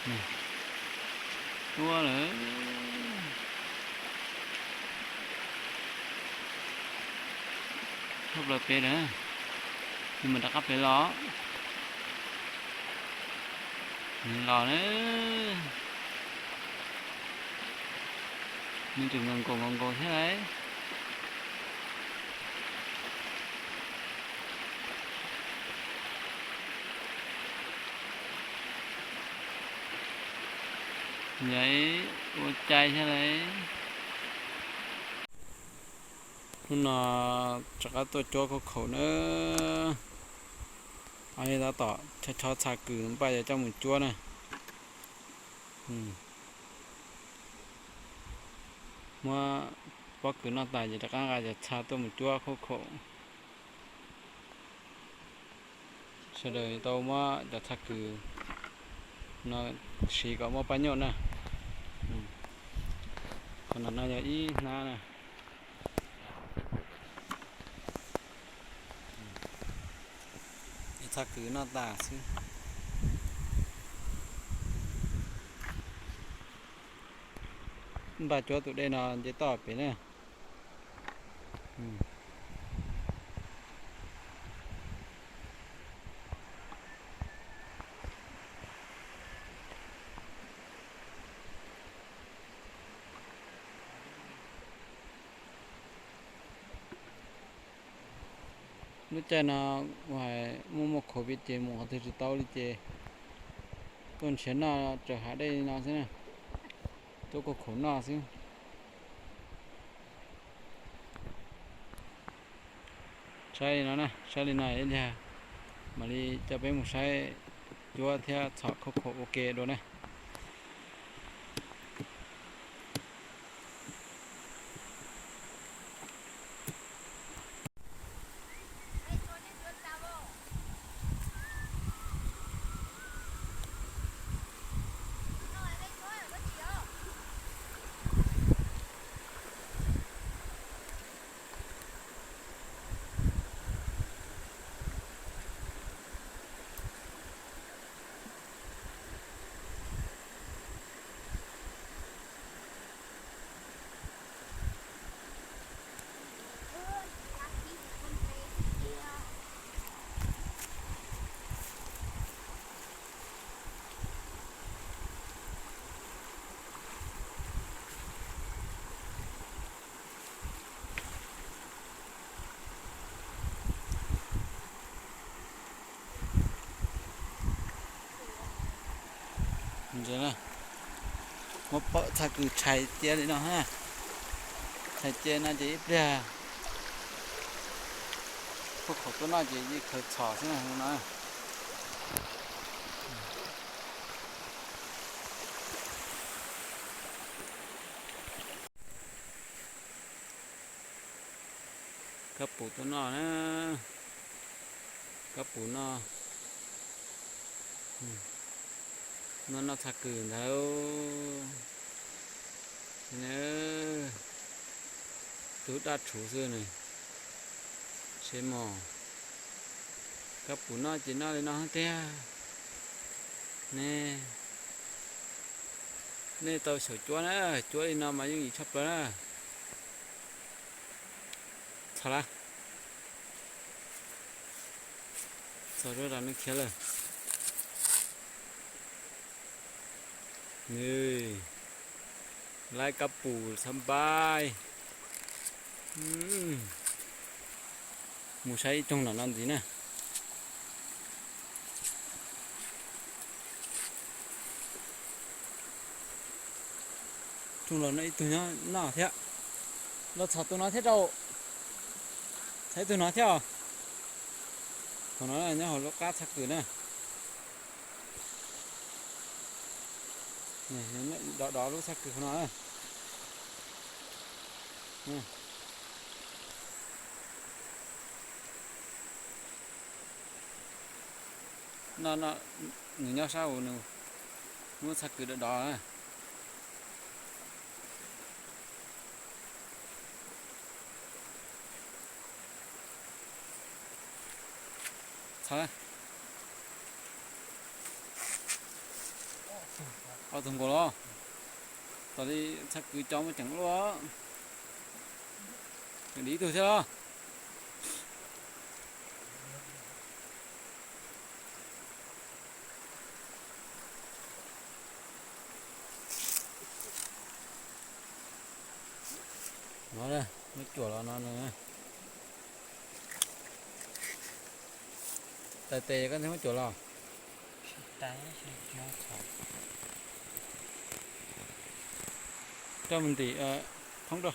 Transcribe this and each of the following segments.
Tuaj lawm. Thoob plaws peb lawm. Nws mam rov qab pem los. Nws los na. Nws tseem nkaus nkaus nkaus thiab lauj. Yog ua cai thiab lauj. Hnub no rov qab tuaj cuab khaub khaum na. Ob niag tab tom chob chob txha kws npaj yuav coj mus cuab na. Muab pob kws noj tas ces rov qab nqa cov txha tuaj mus cuab khaub khaum. Sawv daws tau muab cov txha kws no siv kom muaj paj nyuj na. Qhov no no yog ib hnab na. Txha kws noj tas xwb. Npaj cuab tus dej no nce toj pem na. Lub caij no hais muaj muaj covid ces mus qhov twg tsis tau li ces tuaj nrhiav noj raws hav dej li no xwb na. Tuaj khaub khaum noj xwb. Saib li no na, saib li no ib pliag mam li coj peb mus saib cuab thiab txhom khaub khaum ua ke dua na. Muab pawm txhaj kws tshais cia li no ha. Tshais cia no ces ib pliag khaub khaum tuaj noj ces yeej khaws txhom xwb no. Kab pum tuaj noj na. Kab pum noj. Noj noj txhaj kws ntawd. Tug daj rhuv xwb ne. Seb mog. Kab pum noj ces noj li no tiag. Nej, nej tau xyaum cuab na, cuab li no mas yooj yim tshaj plaws na. Txog lawm. Txog rau nej khiav lawm. Nws laib kab pum xab npaib. Mus saib ib rooj nram no ntxiv na. Rooj los no ib tug nyob noj thiab. Los txhom tus no thiab rau. Txhom ib tug no thiab os. Thaum no nyob hauv lub qab txhaj kws na. Dov dov lub txhaj kws no. No, nws nyob sab hauv nws muab txhaj kws dov dov. Txhom. Ob tug nkaus los, tas li txhaj kwv cov muaj ceem luaj. Ceem li ib tug thiab los. No, muab cuam los no. Tais tes koj thiaj muab cuam los. Rau me ntim thoob rau.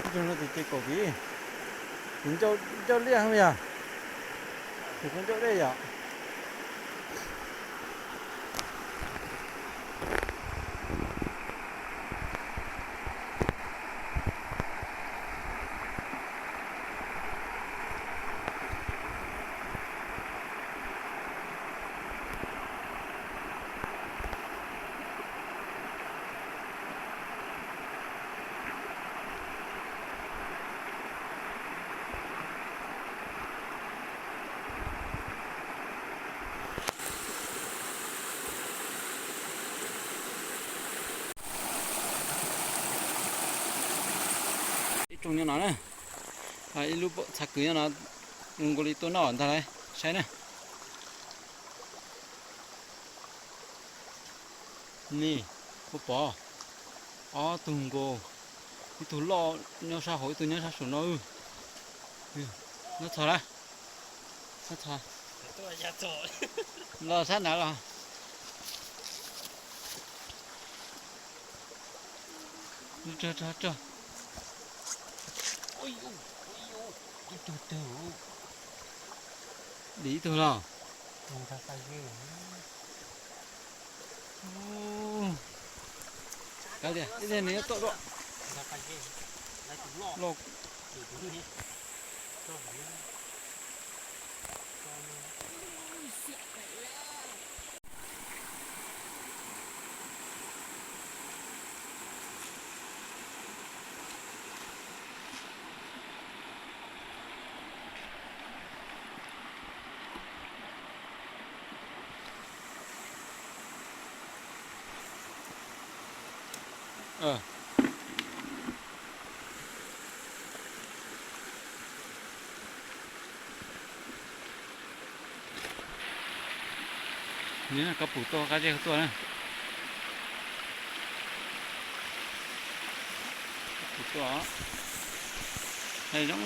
Ib tug no tus ces kaum kiv, tus ncauj liaj yog, tus ncauj dej yom. Ib tsoom nyob no na, ib lub txha kwv nyob no, zoo nkaus li tuaj noj ntag lauj, saib na. Ni, puas pom? Ob tug nkaus, ib tug loj nyob sab hauv, ib tug nyob sab saum no. Nyob txog lawm, nyob txog, los sab nrad los. Ib tug twg, ib tug los. Kav liam, ib leeg nws yuav tuaj dua. Loj. Kab pum tuaj, qab zej tuaj na. Kab pum tuaj,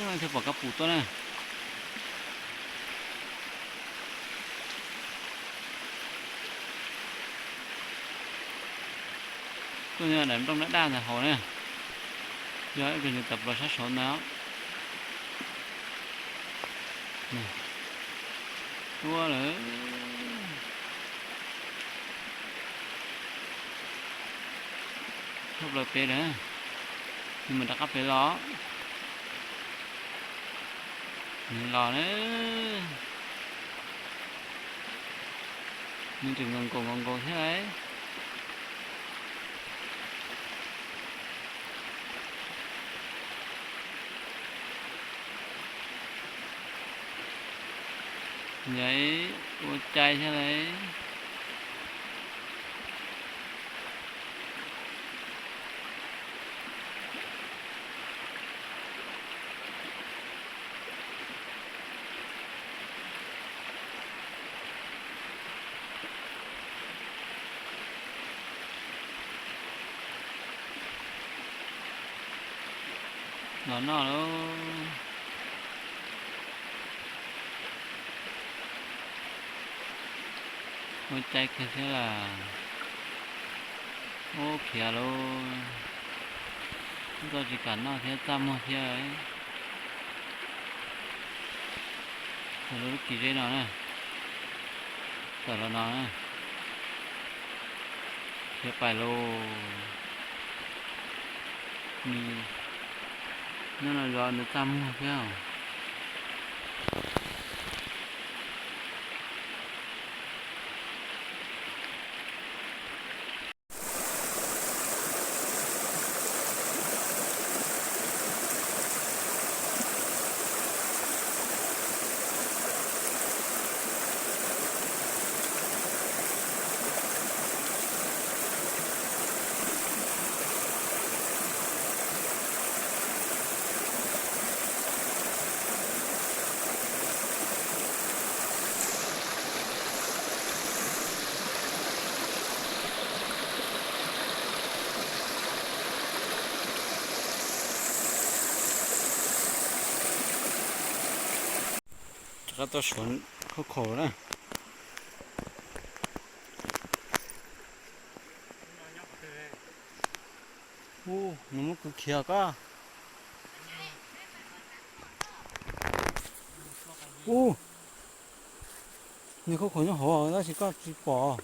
zoo thiaj pom kab pum tuaj na. Tuaj nyob daim nplooj daj daj ntawd hauv na, yog ib pliag nws tawm plaws sab saud ntag. Tuaj lawm. Thauj plaws pem lawm, nws mus rov qab pem los. Nws los na, nws tseem nkaus nkaus nkaus nkaus thiab lauj. Yog ua cai thiab lauj. Los noj lauj. Ua cai kiag thiab lauj. Ub, khiav lauj. Ub, tsis kam noj thiab, txaj muag thiab. Txog lub kis zeb no na. Tawm los no na. Khiav pais lauj. Nws, nyob no zov nws txaj muag thiab. Rov qab tuaj suav khauj khaum na. Ub, nws muab kuv khiav koj. Ub, nws khauj khaum nyob hauv tab sis koj tsis pom.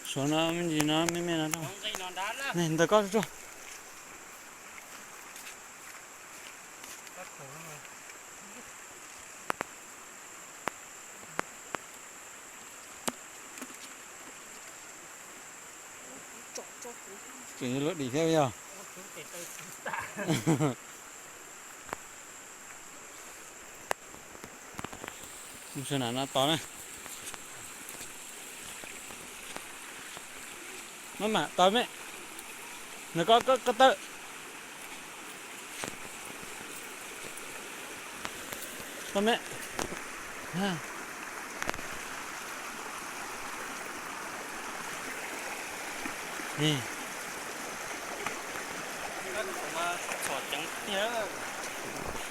Suav no me ntsis no me me no. Ntawm koj tsuag. Tseem yuav luag dim thiab yog. Mus sawv nram no tos na. Maj mam tos me. Nws koj koj tawm. Tos me.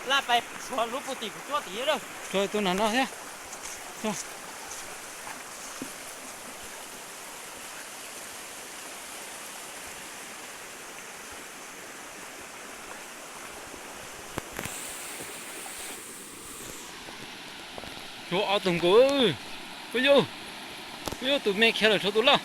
Laj pais suav lub puag tim kuv cuab tid lawm. Tsuag tus nram no thiab. Tshuav ob tug nkaus. Ub yuj, ub yuj, tus me khiav lawm tshuav tus loj.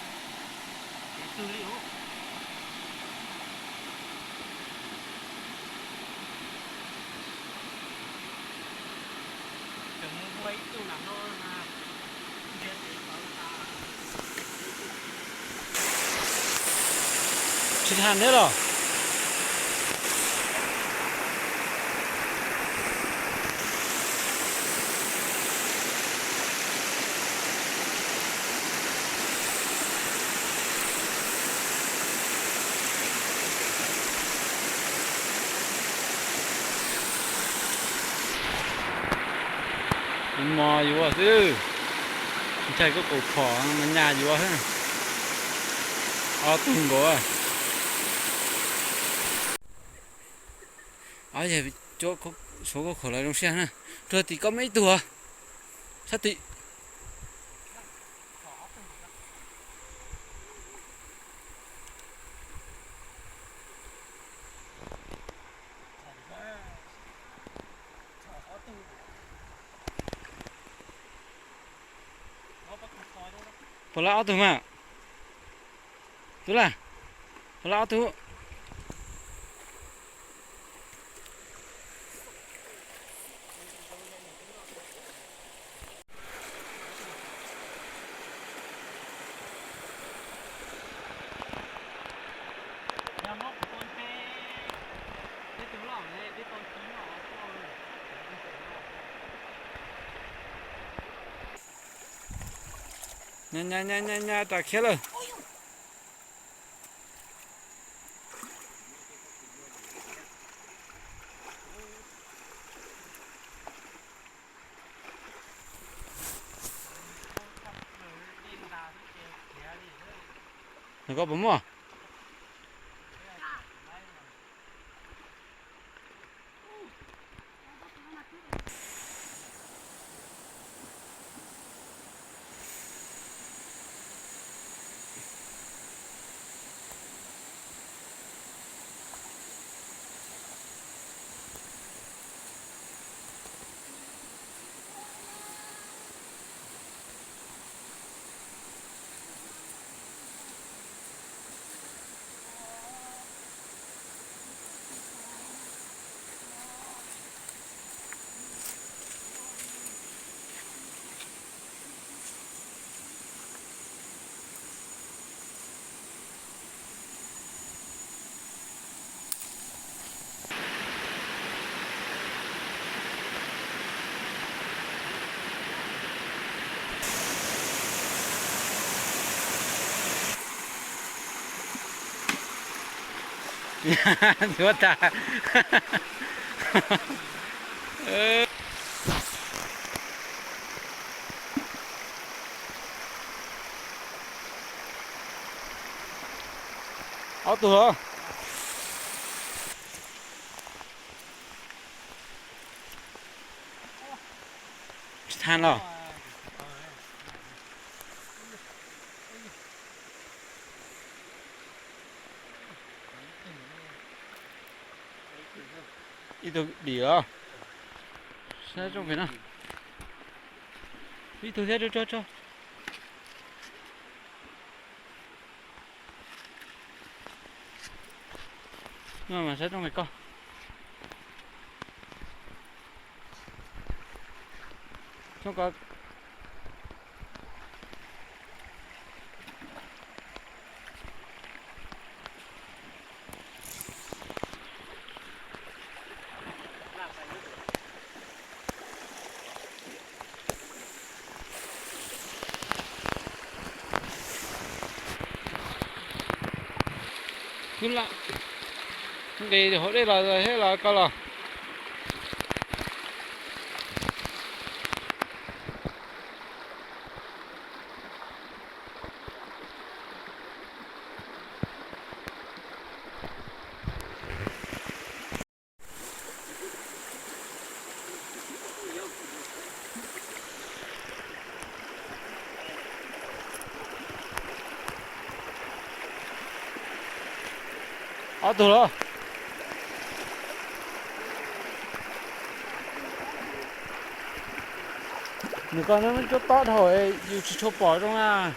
Tsis hais thiab los? Kuv mos yuav xwb, ntshai koj kaum phom mas nyaj yuav xwb. Ob tug nkaus. Ob yog suav khauj khaum los zoo siab na. Rau tim koj muaj ib tug sab tim. Puas lawm ob tug mas? Tub Laj, puas lawm ob tug? Nyab, nyab, nyab, nyab, ras khiab lawm. Nws koj puas muaj? Ntxuav tag. Ob tug os. Tsis thaj los. Ib tug dim os. Sab rooj pem no. Ib tug thiab, tso, tso, tso. No mas sab rooj pem ko. Rooj ko. Nqis hauv dej los thiab los ko los. Ob tug los. Nws ko nws cuab tob dhau, yus tsis tshua pom zoo na.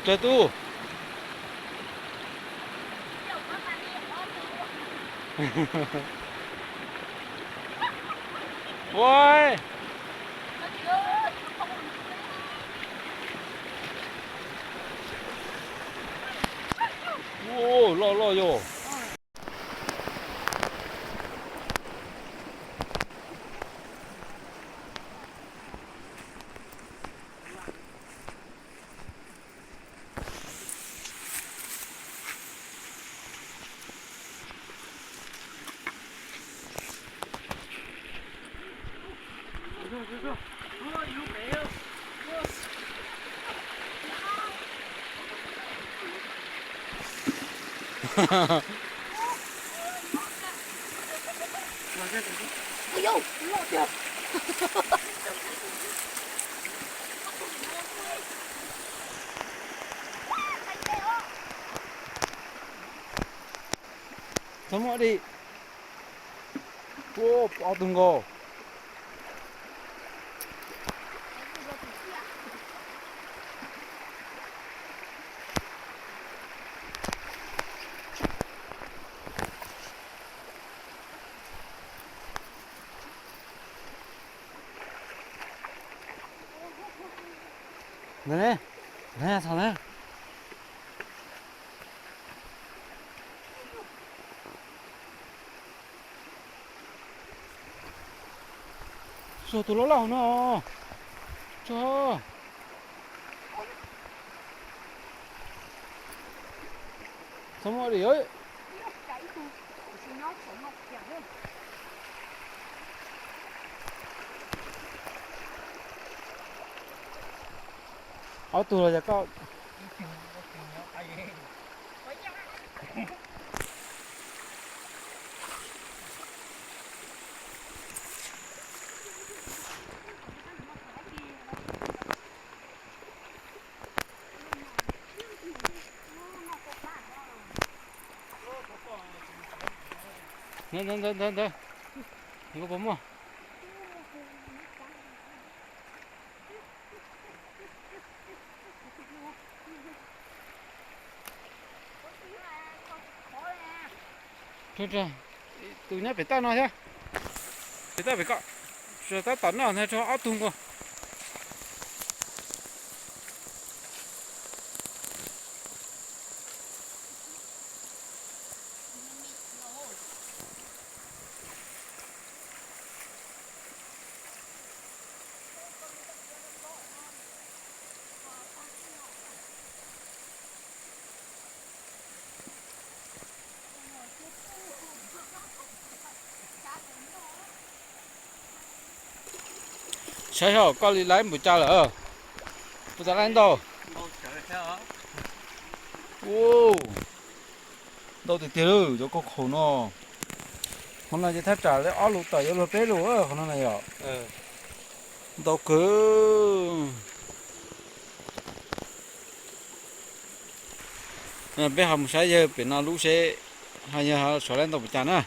Tsawg tub? Ua, loj loj yog. Txhob muab dim. Ua ob tug nkaus. Ntawd ne, ntawd txog na. Tsuag tus loj loj hauv no. Tsuag. Txhob muab dim. Ob tug los yog koj? Ntawd, ntawd, ntawd, ntawd, ntawd. Nkaus puas muaj? Tus nyob pem toj no thiab. Pem toj pem ko. Tab tom noj ntag, rau ob tug nkaus. Saib saib koj li laib npaum cas lawm. Puas tas laib ntau? Ntau tiag tiag lawm cov koj khaum no. Qhov no ces thaj tsam li ob lus tawm yuav luag peb lus qhov no na yom. Ntau kawg. Peb ho mus saib yawg pem no lub seb ho yawg ho suav laib ntau puas cas na.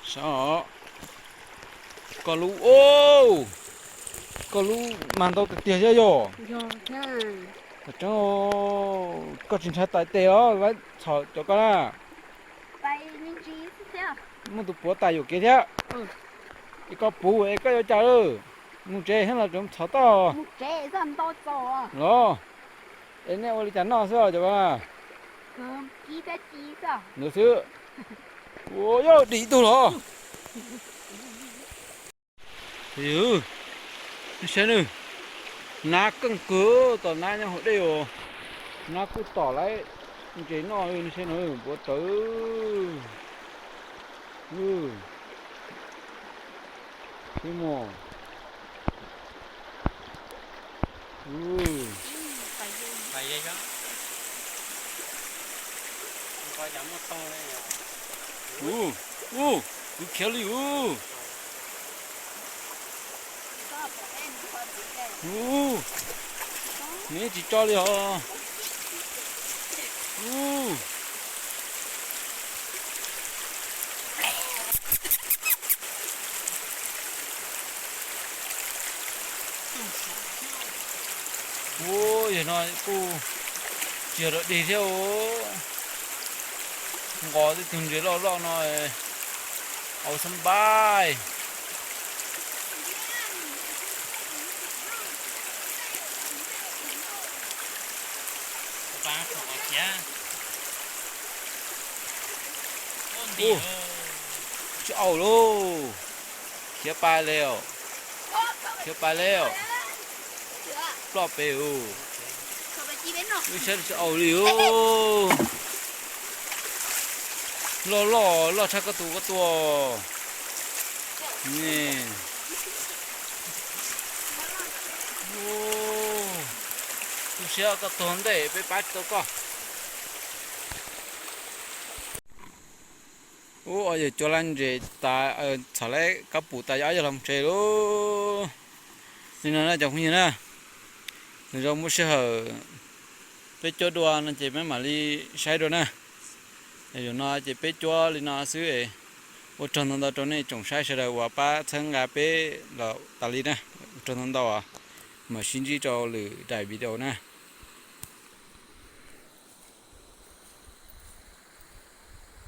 Saib os. Koj lub, koj lub mas ntau tiag tiag thiab yom. Tseeb, koj tsis ntshai tais tes os, laib txhom cov koj na. Muaj tus puav tais yuam kev thiab. Es koj puv es koj yuav cas lawm? Mus tsev thiab los tseem txhom toj los? Es nej ua li cas noj xwb os cov koj na? Ntawd xwb. Ua yog dim tug los. Saib nawb, nab keej kawg, tom nab nyob hauv dej os. Nab kuj tom laib ntses noj, nej saib no, npuav rawv. Saib mas. Ub, ub, kuv khiav li ub. Ub, nws tsis tso li os. Ub. Ub, yog no kuj tsis yog dog dig thiab os. Nqos tej tug ntses loj loj no, au xab npab. Ub, tsis au lauj. Khiav pais li os. Khiav pais li os. Ploj pem os. Wb saib tsis au li os. Loj loj, loj tshaj koj tus koj tua. Ni. Ub, tu siab koj tuag ntej peb pab tsis tau koj. Ub, ob yawg cuab lab ntses tas, txham lab kab pum tas, ob yawg los mus tsev lauj. Li no na cov phooj ywg na, nws zoo muaj sij hawm peb cuab dua no ces peb mam li saib dua na. Zaum no ces peb cuab li no xwb es ua tsaug ntau ntau rau nej tsoom saib sawv daws uas pab txhawb nqa peb los tas li na. Ua tsaug ntau ntau, mam sib ntsib rau lwm daim video na.